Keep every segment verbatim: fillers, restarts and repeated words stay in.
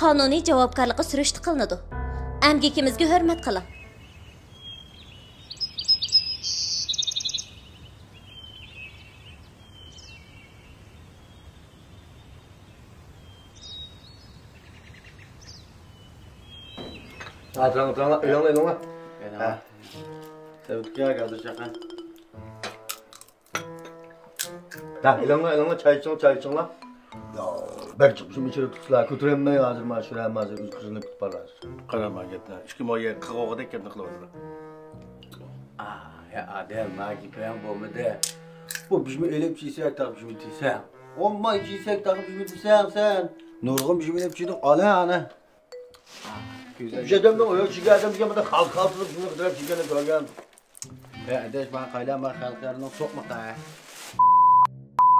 قانۇنىي جاۋابكارلىققا سۈرۈشتە قىلىنىدۇ. ئەمگىكىمىزگە ھۆرمەت قىلىڭ. ھە، تۇرۇڭلار، تۇرۇڭلار، ئېلىڭلار، ئېلىڭلار. ھە. سەۋىتكە ھازىر چاقان. ھە، ئېلىڭلار، ئېلىڭلار، چاي ئىچىڭلار، چاي ئىچىڭلار. يا، بەك جىق بىزنى ئىچىرى تۇتسىلا، كۆتۈرەلمەي ھازىر، مانا شۇ ھەم ھازىر ئۆزى قىزىنىپ كېتىپ بارىدۇ. قارا ماڭا گەپنى، ئىككى مو يەر قىغىغۇدەك گەپنى قىلىۋاتىدۇ. ئا، يا ئادەم، ماڭا گېپىڭ بولمىدى. بۇ بىزمۇ ئېلىپ چىيسەك، تاغ بىزمۇ دېسەڭ. ئوماي چىيسەك، تاغ بىزمۇ دېسەڭ سەن. نۇرغۇن بىزمۇ ئېلىپ چىيدۇق، ئالا ئانا. كۆزۈم ئادەمنىڭ ئۆي ئىچىگە ئادەم كەلگەندە خال خالتىلىپ شۇنى قىدىرىپ كىرگەننى كۆرگەن. ھە، ئاداش، ماڭا قايلا، ماڭا خەلقلەرنىڭ سوقمىقى.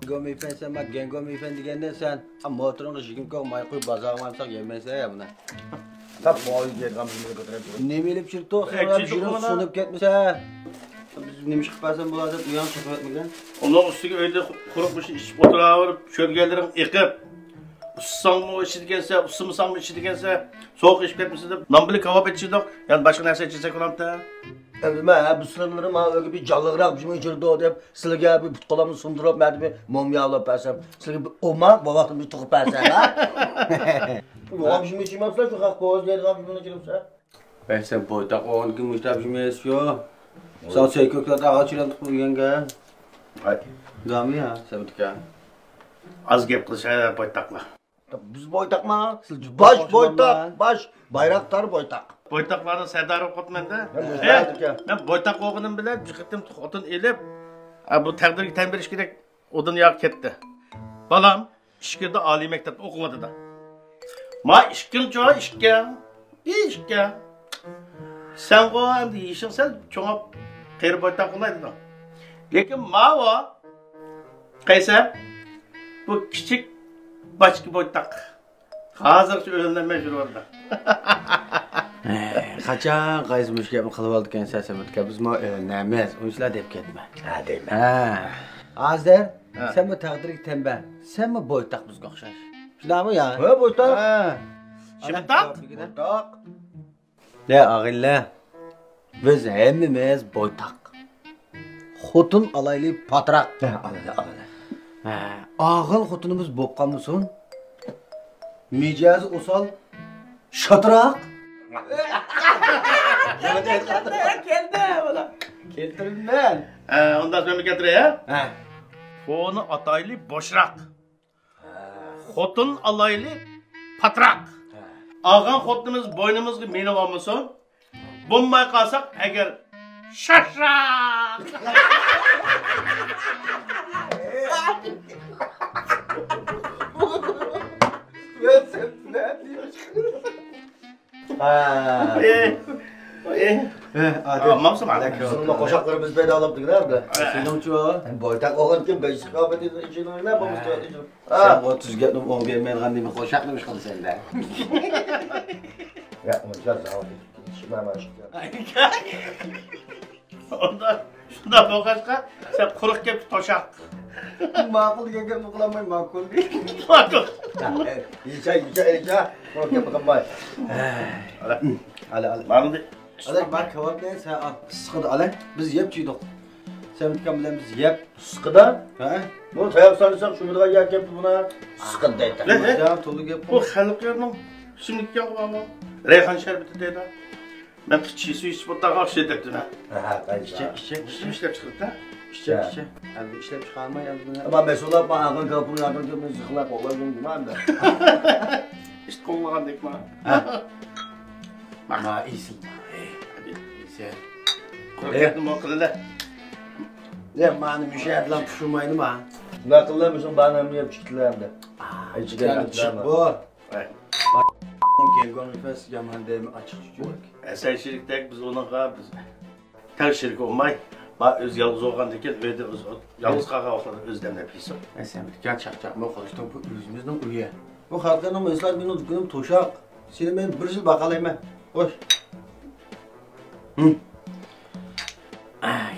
گېنگومىفەن سەن، ماڭا گېنگومىفەن دېگەندە سەن، ئا، موتورۇڭغا يىگىرمە كوي ماي قۇيۇپ بازارغا بارمىساق يەيمەنسەن يا بۇنى. تاپ ماۋۇ يەيدىغان بىر مىللەت كۆتۈرۈپ تۇرۇپ. نېمە ئېلىپ چۈشۈرۈپتۇ؟ نېمە ئىش قىلىپ بەرسەم بولار دەپ ئۇيان چىقىپ كەتمىسە. ئۇنىڭ ئۈستىگە ئۆيدە قۇرۇق بوشى ئىچىپ ئولتۇراۋېرىپ، شۆرگەنلىرىڭ ئېقىپ، ئۇسسىساڭمۇ ئىچىدىكەنسە، ئۇسسىمىساڭمۇ ئىچىدىكەنسە، سوغۇق ئىچىپ كەتمىسە دەپ، نان بىلەن كاۋاپ ئېتىشىدۇق. يەنە باشقا نەرسە ئېتىشسەك بولامتى؟ ئەمدى مەن ھە بۇ سىلەرنىڭ ماڭا ئۆيگە بىر جانلىقراق بىر ئىچۈرىدۇ دەپ، سىلەرگە بىر پۇت-قولۇمنى سۇندۇرۇپ، مەن بىر مومياۋلاپ بەرسەم، سىلەرگە بىر ئوماق بوۋاقتىن بىر تۇغۇپ بەرسەم، ھە؟ بۇ بوۋاق شۇنى ئىچمەپسىلەر، شۇ خەق بوۋاق دەيدىغان بىر ئىچىرىپسىلەر. ۋەي، سەن بويتاق بولغاندىكىن مۇشتاق جۈمەسىيو. سەن سەي كۆكتات ئاغاچ ئېلىپ يۈرگەنگە. ھاي. دامى يا، سەبىتكە. ئاز گەپ قىلىش، ھە، بويتاقلار. بىز بويتاقما؟ سىز باش بويتاق، باش بايراقدار بويتاق. بويتاقلارنىڭ سەردارى بولۇپ قاپتىمەن-دە. مەن بويتاق ئىكەن. مەن بويتاق بولغىنىم بىلەن بىر قېتىم خوتۇن ئېلىپ، ھە، بۇ تەقدىرگە تەن بېرىش كېرەك. ئۇدۇن ياغ كەتتى. بالام، ئىچكىرىدە ئالىي مەكتەپتە ئوقۇۋاتىدۇ. ما ئىككىڭچۇ ئىككىڭ، ئى ئىككىڭ. سەنغۇ ئەمدى يېشىڭ سەل چوڭاپ، قېرى بويتاق بولاي دېدىڭ. لېكىن ماۋۇ قەيسەر، بۇ كىچىك باچكا بويتاق. ھازىرغىچە ئۆرۈنەلمەي يۈرۈۋاتىدۇ. قاچان قايسى مۇشۇ گەپنى قىلىۋالىدىكەن سەسەمەتكە، بىزمۇ ئۆرۈنەمىز، ئۇنچىلار دەپ كەتمە. ھە دەيمەن. ھە. ھازىر ھە. سەنمۇ تەقدىرگە تەنبە، سەنمۇ بويتاق بىزگە ئوخشاش. شۇنداقمۇ يا؟ ھە، بويتاق. ھە. شىمتاق. بويتاق. يا ئاغىنىلەر، بىز ھەممىمىز بويتاق. خوتۇن ئالايلى پاتراق. ھە، ئالايلى، ئالايلى. ھە، ئاغىل خوتۇنىمىز بولۇپ قالمىسۇن. مىجەزى ئوسال، شاتراق. كەلدى، كەلدى، كەلدى، بالا. كەلتۈرىمەن. ھە، ئۇنداق مەن كەلتۈرەي، ھە؟ ھە. كونا ئاتايلى بوشراق. خوتۇن ئالايلى پاتراق. ئالغان خوتۇنىمىز بوينىمىزغا مىنىۋالمىسۇن. بولماي قالساق ئەگەر شاشراق. ھە. ئادەم. ئالمامسىز، مانا. بىزنىڭ قوشاقلىرىمىز پەيدا بولۇپتۇ-دە، ئەمدى. ھە. سېنىڭچۇ؟ بويتاق ئوغۇن كىم؟ بەش ئىستىقامەت ئېيتىدۇ، ئىچىدۇ، نېمە بولمىسا، ھە. سەن بۇ تۈز گەپنى ئوڭ بەرمەيدىغان نېمە قوشاقنى ئىش قىلىسەن-دە. يا، ئۇنچە زاۋۇت ئىچمەيمەن شۇ گەپ. ئۇندا شۇنداق بولغاچقا، سەن قۇرۇق گەپكە توشاق. ماقۇل دېگەن گەپنى قىلالماي، ماقۇل. ماقۇل. يېچە، يېچە، يېچە، قۇرۇق گەپنى قىلماي. ئالا. ئالا، ئالا. مانا بۇ ئالا، بار كاۋاپنى سەن ئال. ئىسسىقىدا ئالا. بىز يەپ چىدۇق. سەمەت ئاكام بىلەن بىز يەپ. ئىسسىقىدا؟ ھە؟ بۇنى تاياق سالساق شۇمىدىغان يەر كەپتۇ بۇنا. ئىسسىقىدا دەيدۇ. ھە، ھە. يا، تولا گەپ بۇ. بۇ خەلقلەرنىڭ ئىچىملىكى ياغلىغانمۇ؟ رەيھان شەربىتى دەيدۇ. مەن چىسۇ ئىچىپ ئولتۇرغان ئوخشايدۇ دەپتىمەن. ھە، ھە، قايسى؟ ئىچە، ئىچە، ئىچە. كىم ئىشلەپ چىقىرىپتۇ؟ ئىچە، ھە. ئىچە. ئەمدى ئىشلەپ چىقارماي، ئەمدى بۇنى. ئەمما مەسئۇلات ماڭا ئالغان كاپۇرنى ئادەم كۆپىنچە زىخلاپ قوغلايدۇ نېمە ئەمدى؟ ئىت قوغلىغاندەك ما. ھە. ما ئېسىل. ھەدى. ئېسىل. قۇرۇق گەپنىمۇ قىلىلە. يا، مانا مۇشۇ ئەدلام پۇشۇمايدۇ ما. شۇنداق قىلىلە، مۇشۇ باناننى يەپ چىقتىلە ئەمدى. ئىچىگە جان ئەدلام چىق بار. بۇ. ھە. گەنگوڭ نېفەس يامان دەيمەن، ئاچچىق چۈچۈرۈك. ھەسەن شېرىكتەك بىز ئۇنىڭغا، بىز تەڭ شېرىك بولماي، ما ئۆزى يالغۇز بولغاندىكىن، ئۆيدە ئۆزى، يالغۇز قالغان ۋاقىتلاردا ئۆزى دەملەپ يېسۇن. ھەسەن، بىكار چاقچاقمۇ قىلىشتىن بۇ ئۆزىمىزنىڭ ئۆيى. بۇ خەلقنىڭ مەسىلەن مېنىڭ دۇكىنىم توشاق. سېنى مەن بىر يىل باقالايمەن. خوش. ھىم.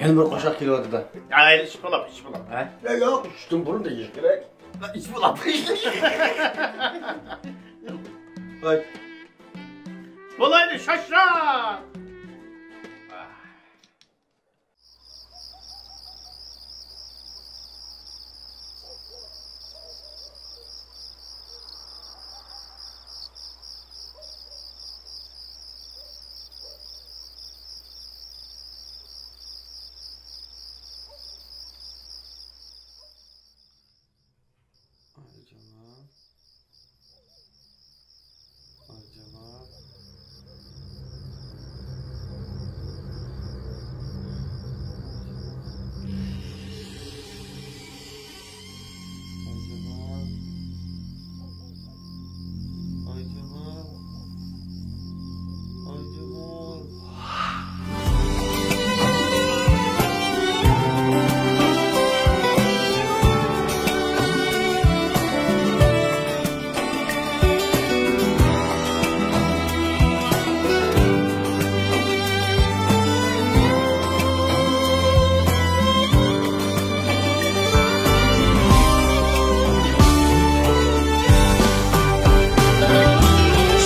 يەنە بىر قوشاق كېلىۋاتىدۇ. ھەي، ئىچىپ بولاپ، ئىچىپ بولاپ. ھە؟ يا، يوق، چۈشتىن بۇرۇن دېيىش كېرەك. ئىچىپ بولاپ. ھاي. بولايلى، شاشراق! ئايجامال. ئايجامال. ئايجامال. ئايجامال. ئايجامال.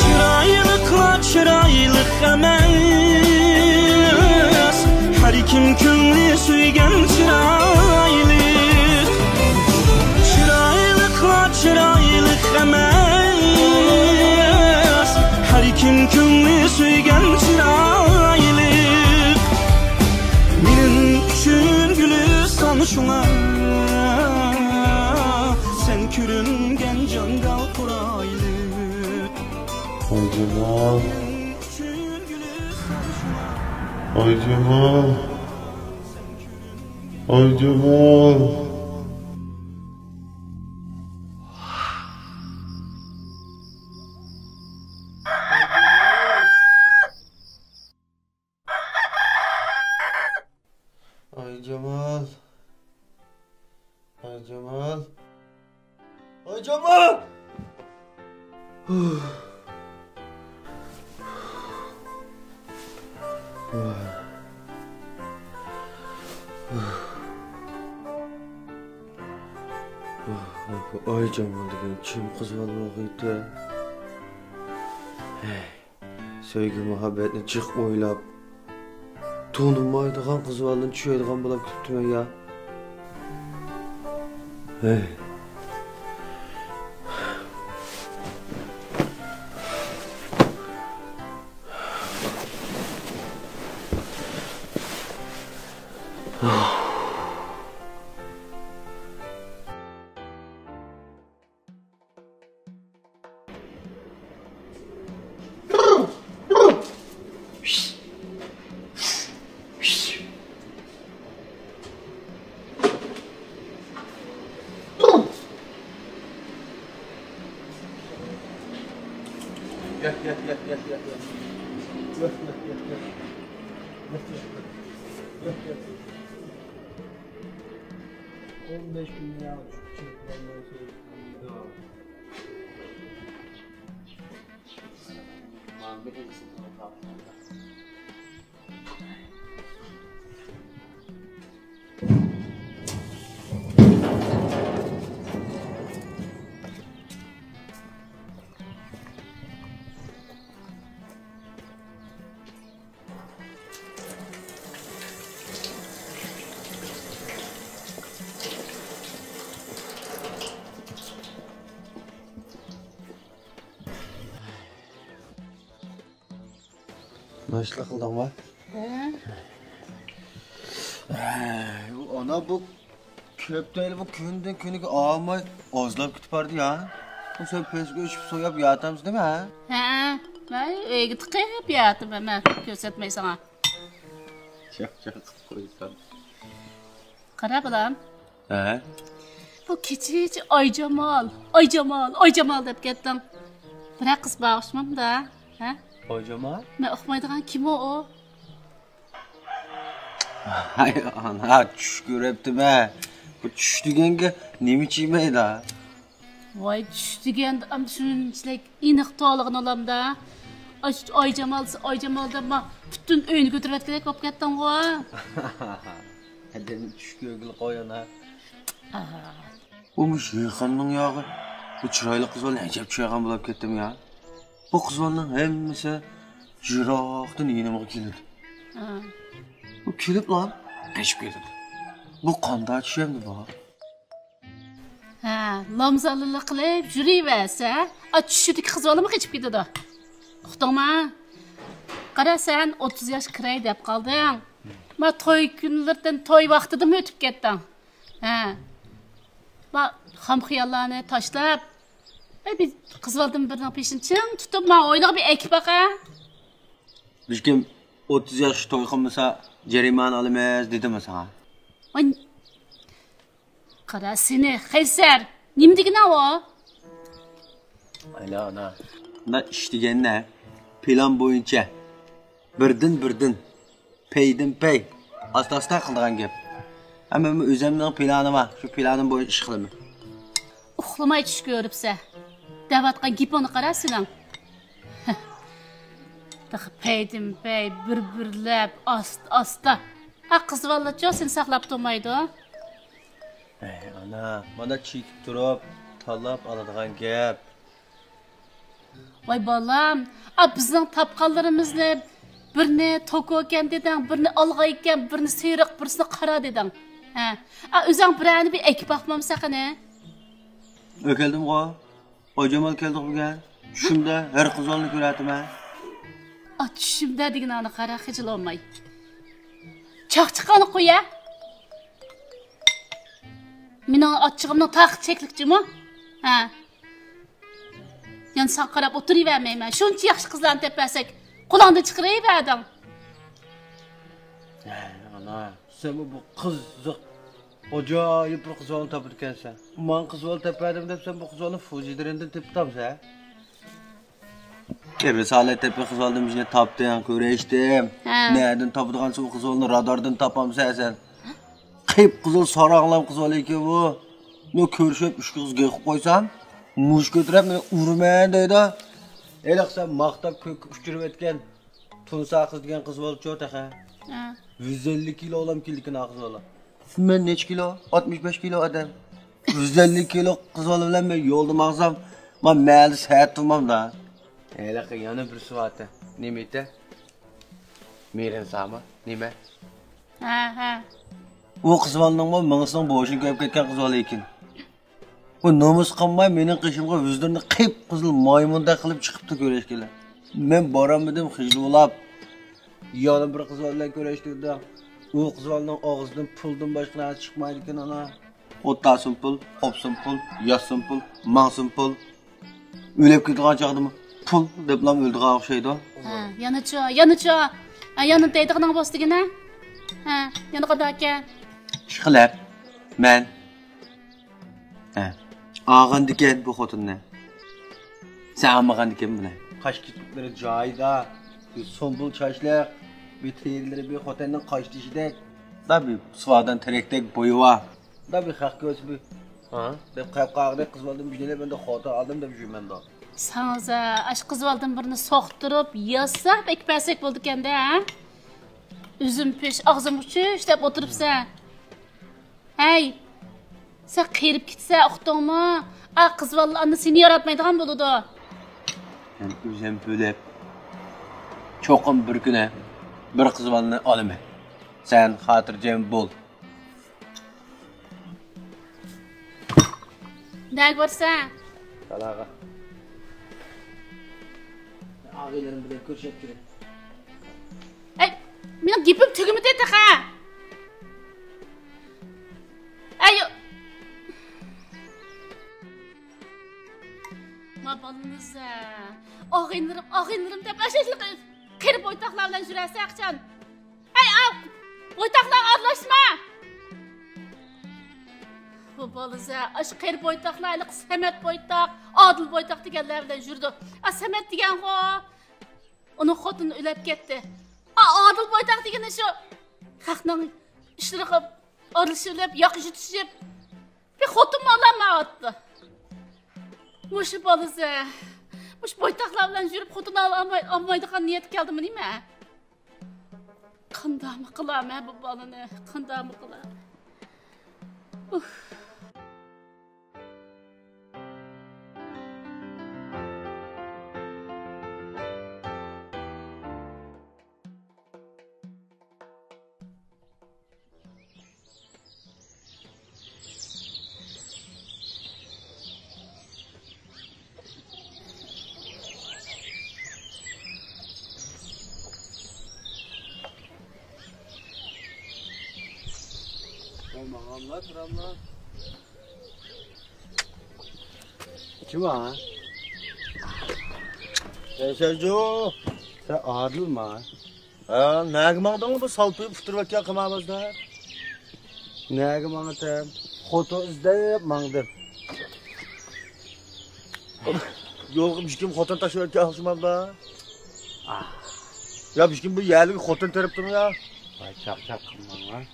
چىرايلىقلار چىرايلىق ئەمەس، ھەر كىم كۆڭلى سۆيگەن چىرايلىق. چىرايلىقلار چىرايلىق ئەمەس، ھەر كىم كۆڭلى سۆيگەن چىرايلىق. مېنىڭ ئۈچۈن گۈلىستان شۇڭا، سەن كۆرۈنگەن جاڭگال قورايلىق. ئايجامال. ئايجامال. ئايجامال. ئايجامال. ئايجامال. ئايجامال! ئايجامال دېگەن چىن قىز بالىمۇ غىيتە. ھەي. سۆيگۈ مۇھەببەتنى جىق ئويلاپ، تونۇمايدىغان قىز بالىنى چۈشەيدىغان بولاپ كېتىپتىمەن يا. ھەي. گەپ، گەپ، گەپ، گەپ، گەپ، گەپ. گەپ، گەپ، گەپ، گەپ. گەپ، گەپ، گەپ. گەپ، گەپ. ئون بەش كۈن يا چۈشۈپ چىقىپ بارمايسىز. ناشتا قىلدىڭمۇ؟ ھە. ئانا، بۇ كۆپتەيلى بۇ كۈندىن كۈنگە ئالماي ئازلاپ كېتىپ بارىدۇ يا. بۇ سەن پەسكە ئۆچۈپ سوياپ ياتامسەن دېمە، ھە؟ ھە، مەن ئۆيگە تىقىپ ياتىمەن، مەن كۆرسەتمەي ساڭا. ياق، ياق، قويسام. قارا، بالام. ھە؟ بۇ كېچىچە ئايجامال، ئايجامال، ئايجامال دەپ كەتتىڭ. بىرەر قىز بار ئوخشىمامدا، ھە؟ ئايجامال؟ مەن ئۇقمايدىغان كىم ئۇ؟ ھاي ئانا، چۈش كۆرۈپتىمەن. بۇ چۈش دېگەنگە نېمە چىيمەيدۇ؟ ۋاي، چۈش دېگەندە ئەمدى شۇنچىلىك ئېنىق توۋلىغىنى ئۇلامدا. ئاي، ئايجامال، ئايجامال دەپ ما پۈتۈن ئۆينى كۆتۈرۈۋەتكۈدەك بولۇپ كەتتىڭغۇ. ھەددىدىن چۈشۈپ كۆرگىلى قويۇڭ ھە. ئۇ مۇشۇ يېقىننىڭ ياغى. بۇ چىرايلىق قىز بالىنى ئەجەب چۈشەيدىغان بولاپ كەتتىم يا. بۇ قىز بالىنىڭ ھەممىسى يىراقتىن يېنىمغا كېلىدۇ. ھە. بۇ كېلىپلا قېچىپ كېتىدۇ. بۇ قانداق چۈش ئەمدى بۇ؟ ھە، لامزاللىلىق قىلىپ يۈرۈۋەرسە، ئا، چۈشىدىكى قىز بالىمۇ قېچىپ كېتىدۇ. ئۇقتۇڭما؟ قارا، سەن ئوتتۇز ياش كىرەي دەپ قالدىڭ. ما توي كۈنلىرىدىن توي ۋاقتىدىمۇ ئۆتۈپ كەتتىڭ. ھە. ما خام خىياللارنى تاشلاپ، ئەي، بىر قىز بالىدىن بىرنىڭ پېشىنى چىڭ تۇتۇپ، ما ھويلىغا بىر ئەكىپ باقە. بىلكىم ئوتتۇز ياش توي قىلمىسا جەرىمانە ئالىمىز دېدىمۇ ساڭا؟ ئاي، قارا سېنى، قەيسەر! نېمە دېگىنىڭ ئۇ؟ ئايلا ئانا. مۇنداق ئىش دېگەن نە؟ پىلان بويىچە. بىردىن بىردىن. پەيدىن پەي. ئاستا ئاستا قىلىدىغان گەپ. ھە، مەنمۇ ئۆزۈمنىڭ پىلانى بار. شۇ پىلانىم بويىچە ئىش قىلىمەن. ئۇخلىماي چۈش كۆرۈپسە. دەۋاتقان گېپىڭنى قارا سېنىڭ. تېخى پەيدىن پەي، بىر بىرلەپ، ئاستا ئاستا. ھە، قىز بالىلارچۇ سېنى ساقلاپ تۇرمايدۇ. ئەي ئانا، مانا چېكىپ تۇرۇپ تاللاپ ئالىدىغان گەپ. ۋاي بالام، ئا، بىزنىڭ تاپقانلىرىمىزنى بىرنى توكوكەن دېدىڭ، بىرنى ئالغايكەن، بىرنى سېرىق، بىرسىنى قارا دېدىڭ. ھە. ئا، ئۆزۈڭ بىرەرنى بىر ئەكىپ باقمامسەن قېنى؟ ئەكەلدىمغۇ. ئايجامال كەلدىغۇ بۈگۈن. چۈشۈمدە ھەر قىزالنى كۆرەتتىم ھە. ئا، چۈشۈمدە دېگىنىڭنى قارا، خىجىل بولماي. چاقچىقىڭنى قويە. مېنىڭ ئاچچىقىمنىڭ تاقىتى چەكلىك جۇمۇ. ھە. يەنە ساڭا قاراپ ئولتۇرۇۋەرمەيمەن. شۇنچە ياخشى قىزلارنى تېپىۋەرسەك، قولۇڭدىن چىقىرىۋەردىڭ. ھەي، ئانا، سەنمۇ بۇ قىزىق، ئاجايىپ بىر قىز بالىنى تاپىدىكەنسەن. ماڭا قىز بالا تېپىۋەردىم دەپ، سەن بۇ قىز بالىنى فۇجىدىرىندىن تېپىپتامسەن؟ ئە، رىسالەت تېپى قىز بالىدىن بىزنى تاپتىڭ، كۆرۈشتۈم. ھە. نەدىن تاپىدىغانسەن ئۇ قىز بالىنى؟ راداردىن تاپامسەن سەن؟ قىپقىزىل ساراڭلام قىز بالا ئىكەن بۇ. نو كۆرۈشۈپ ئۈچ قىز گەپ قىلىپ قويسام، مۇشت كۆتۈرۈپ مېنى ئۇرىمەن دەيدۇ. ھېلىقى سەن ماختاپ كۆككە ئۇچۇرۇۋەتكەن تۇنسا قىز دېگەن قىز بالىچۇ تېخى. ھە. يۈز ئەللىك كىلو ئالام كېلىدىكەن ئا قىز بالا. مەن نەچچە كىلو؟ ئاتمىش بەش كىلو ئادەم. يۈز ئەللىك كىلو قىز بالا بىلەن مەن يولدا ماڭسام، مەن مەھەللىدە سەت تۇرمامدا. ھېلىقى يەنە بىرسى بارتى. نېمە ئىتى؟ مېرىنسامۇ؟ نېمە؟ ھە، ھە. ئۇ قىز بالىنىڭمۇ مېڭىسىنىڭ بوشىنى كۆرۈپ كەتكەن قىز بالا ئىكەن. بۇ نومۇس قىلماي مېنىڭ قېشىمغا ھۆزۈرنى قىپقىزىل مايمۇندەك قىلىپ چىقىپتۇ كۆرۈشكىلى. مەن بارالمىدىم خىجىل بولاپ. يەنە بىر قىز بالا بىلەن كۆرۈشتۈردى. ئۇ قىز بالىنىڭ ئاغزىدىن پۇلدىن باشقا نەرسە چىقمايدىكەن ئانا. ئولتۇرسۇن پۇل، قوپسۇن پۇل، ياتسۇن پۇل، ماڭسۇن پۇل. ئۆلۈپ كېتىدىغان چاغدىمۇ پۇل دەپلا ئۆلىدىغان ئوخشايدۇ. ھە، يەنىچۇ، يەنىچۇ. ھە، يەنە دەيدىغىنىڭ بولسا دېگىنە. ھە، يەنە قانداق ئىكەن؟ ئىشقىلىپ، مەن، ھە، ئالغاندىكەن بۇ خوتۇننى. سەن ئالمىغاندىكەن بۇنى. قاش كېتىكلىرى جايىدا، بىر سۇمبۇل چاچلىق، بىر تېرىلىرى بىر خوتەننىڭ قاشتېشىدەك. دا بىر سۇۋادان تېرەكتەك بويى بار. دا بىر خەق كۆرسە بىر، ھە؟ دەپ قايىپ قالغىنى قىز بالىدىن بىر نېلىپ ئەمدى خوتۇن ئالدىم دەپ يۈرمەمدۇ. ساڭزا ئاش قىز بالىدىن بىرنى سوقتۇرۇپ، ياساپ ئەكىپ بەرسەك بولىدىكەن-دە، ھە؟ ئۆزۈم پىش، ئاغزىم ئۇچۇش دەپ ئولتۇرۇپسەن. ھەي، سەن قېرىپ كېتىسەن، ئۇقتۇڭمۇ؟ ئا، قىز بالىلار ئاندىن سېنى ياراتمايدىغان بولىدۇ. مەن ئۆزۈم بۆلەپ، چوقۇم بىر كۈنى بىر قىز بالىنى ئالىمەن. سەن خاتىرجەم بول. نەگە بارسەن؟ بالاغا. ئاغىنىلىرىم بىلەن كۆرۈشۈپ كىرەي. ئەي، مېنىڭ گېپىم تۈگىمىدى تېخى. ئەي. ما بالىنىز، ئاغىنىلىرىم، ئاغىنىلىرىم دەپ ئاشۇ قېرى بويتاقلار بىلەن يۈرەسەن قاچان؟ ھەي، ئاۋ! بويتاقلارغا ئارىلاشما! بۇ بالىزە، ئاشۇ قېرى بويتاقلار، ھېلىقى سەمەت بويتاق، ئادىل بويتاق دېگەنلەر بىلەن يۈرىدۇ. ئا، سەمەت دېگەنغۇ، ئۇنىڭ خوتۇنى ئۆلۈپ كەتتى. ئا، ئادىل بويتاق دېگىنى شۇ، خەقنىڭ ئىشلىرىغا ئارىلىشىۋېلىپ، ياقا يۇتۇشۇپ، بىر خوتۇنمۇ ئالالمايۋاتىدۇ. مۇشۇ بالىزە، مۇشۇ بويتاقلار بىلەن يۈرۈپ خوتۇن ئالالماي-، ئالمايدىغان نىيەتكە كەلدىمۇ نېمە؟ قانداقمۇ قىلامەن بۇ بالىنى؟ قانداقمۇ قىلامەن؟ ئۇھ. ماڭاملا، تۇراملا. كىم ھا؟ سەن سەنجۇ. سەن ئادىلما؟ ھە، نەگە ماڭدىڭ بۇ سالپىيىپ ئۇتتۇرۇۋەتكەن قىماربازدا؟ نەگە ماڭىتەم؟ خوتۇن ئىزدەپ ماڭدىم. يولغا بىشكىم خوتۇن تاشلىۋەتكەن ئوخشىمامدا؟ ئاھ. يا بىشكىم بۇ يەرلىك خوتۇن تېرىپتىمۇ يا؟ ۋاي، چاقچاق قىلماڭلار.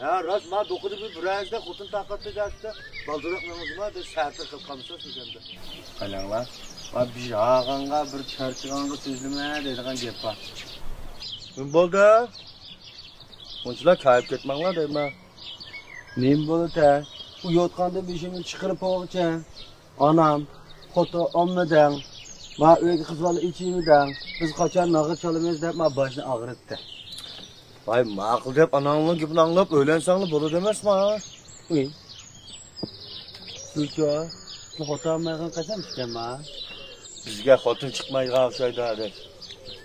ھە، راست، ما دوقىدا بىر بىرەرسىدە خوتۇن تاقاتتا دەپتە. بالدۇراق مېڭىزما، بىر سەتىر قىلىپ قالمىسا سىزەمدە. قاراڭلار، ما بىر ھاغانغا، بىر چارچىغانغا سۆزلىمە دەيدىغان گەپ بار. نېمە بولدى؟ ئۇنچىلا كايىپ كەتمەڭلار دەيمەن. نېمە بولدى؟ بۇ يوتقاندىن بېشىمنى چىقىرىپ بولغۇچە. ئانام، خوتۇن ئالمىدىڭ، ما ئۆيگە قىز بالا ئېچىمىدىڭ، بىز قاچان ناغرا چالىمىز دەپ ما باشنى ئاغرىتتى. ۋاي، ماقۇل دەپ ئاناڭنىڭ گېپىنى ئاڭلاپ ئۆيلەنسەڭلا بولىدۇ ئەمەسما؟ ئۇي. سىزچۇ؟ سىز خوتۇن ئالمايدىغان قاچان ئىكەنما؟ بىزگە خوتۇن چىقمايدىغان ئوخشايدۇ، ئادەم.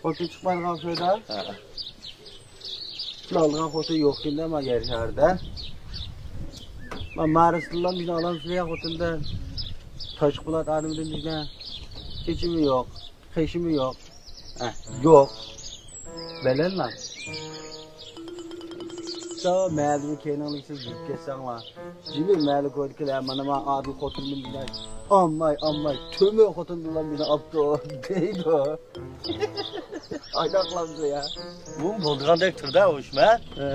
خوتۇن چىقمايدىغان ئوخشايدۇ؟ ھە. سىلەر ئالىدىغان خوتۇن يوقكەندە ما يەر شارىدا. ما مارسدىنلا بىزنى ئالامسىلەر خوتۇندىن. تاشقى پولات ئادىمىدىن بىزنى. چېچىمۇ يوق، قېشىمۇ يوق. ھە، يوق. بەلەنلا. سا مەلىمى كەينىڭلىك سىز بىلىپ كەتسەڭلار. جىمى مەلى كويدىكىلەر مانا ما ئادىل خوتۇندىن بىلەن. ئامماي، ئامماي، تۆمۈر خوتۇن بىلەن مېنى ئاپتۇ دەيدۇ. ئايداقلامدۇ يا. بۇ بولىدىغاندەك تۇردا ئۇ ئىشمە. ھە.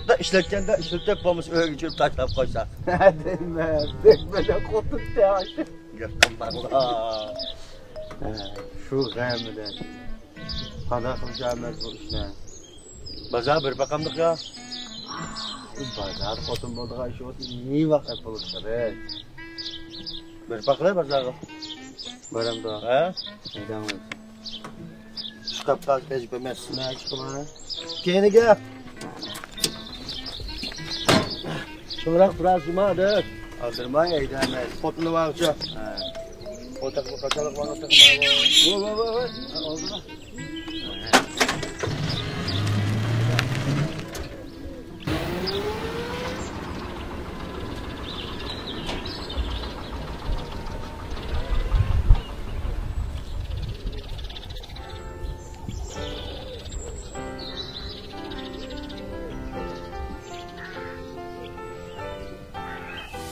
دا ئىشلەتكەندە ئىشلىتىپ بولمىسا ئۆيگە چۈشۈرۈپ تاشلاپ قويساق. ھە دەيمەن. بەك بەلە خوتۇن تەڭ. گەپ قىلماڭلار. ھە، شۇ غەمىدە. قانداق قىلىشىمىز بۇ ئىشنى؟ بازار بىر باقامدۇق يا؟ بازار خوتۇن بولىدىغان ئىش بولسا نېمە ۋاقىت بولۇپ تۇرۇش؟ بىر باقىلى بازارغا. بارامدۇ؟ ھە؟ ھەيدەڭلار. چىقىپ قال، نەجىپ ئەمەس. نە چىقىما؟ كەينىگە. شۇنداق بىراز جۇما دەپ. ئالدىرماي ھەيدەمەس. خوتۇنى بارغۇچە. ھە. ئوتاقنى قاچانلىق ماڭا تېخىماي. ۋوي، ۋوي، ۋوي، ۋوي. ھە، ئالدىما.